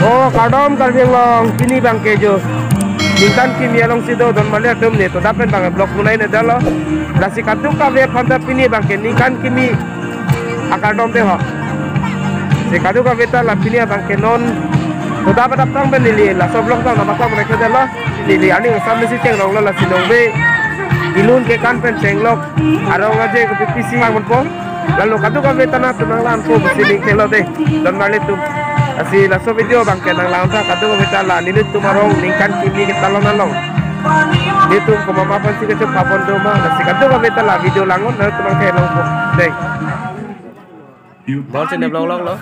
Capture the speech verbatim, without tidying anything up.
Oh, kardom Karbi Anglong, pini abangke jo ningkan kimi alongsi do Donmarli atum ne, to dak pen abang vlog munai ne dalo. Lasi kadokave aphanta pini abangke ningkan kimi akardom de ho. Si kadokave ta la pini abangke non to dak pen adap tang pen neli laso vlog tang nangpatang pen ke dalo. Neli aning asam si chenglonglo, lasi nonve ilun kekan pen chenglok arong aje ke P P C manpo. Lalu kadokave ta nangtum nanglang po pusi ning thelo de Donmarli atum. Lasi laso video abangke nanglang ta kadokave ta la nelitum arong ningkan kimi ketalon along nelitum komat aphansi kechok pabon do ma, lasi kadokave ta la video langnon nangtum nangthelong po de. Bol sini vlog vlog lo.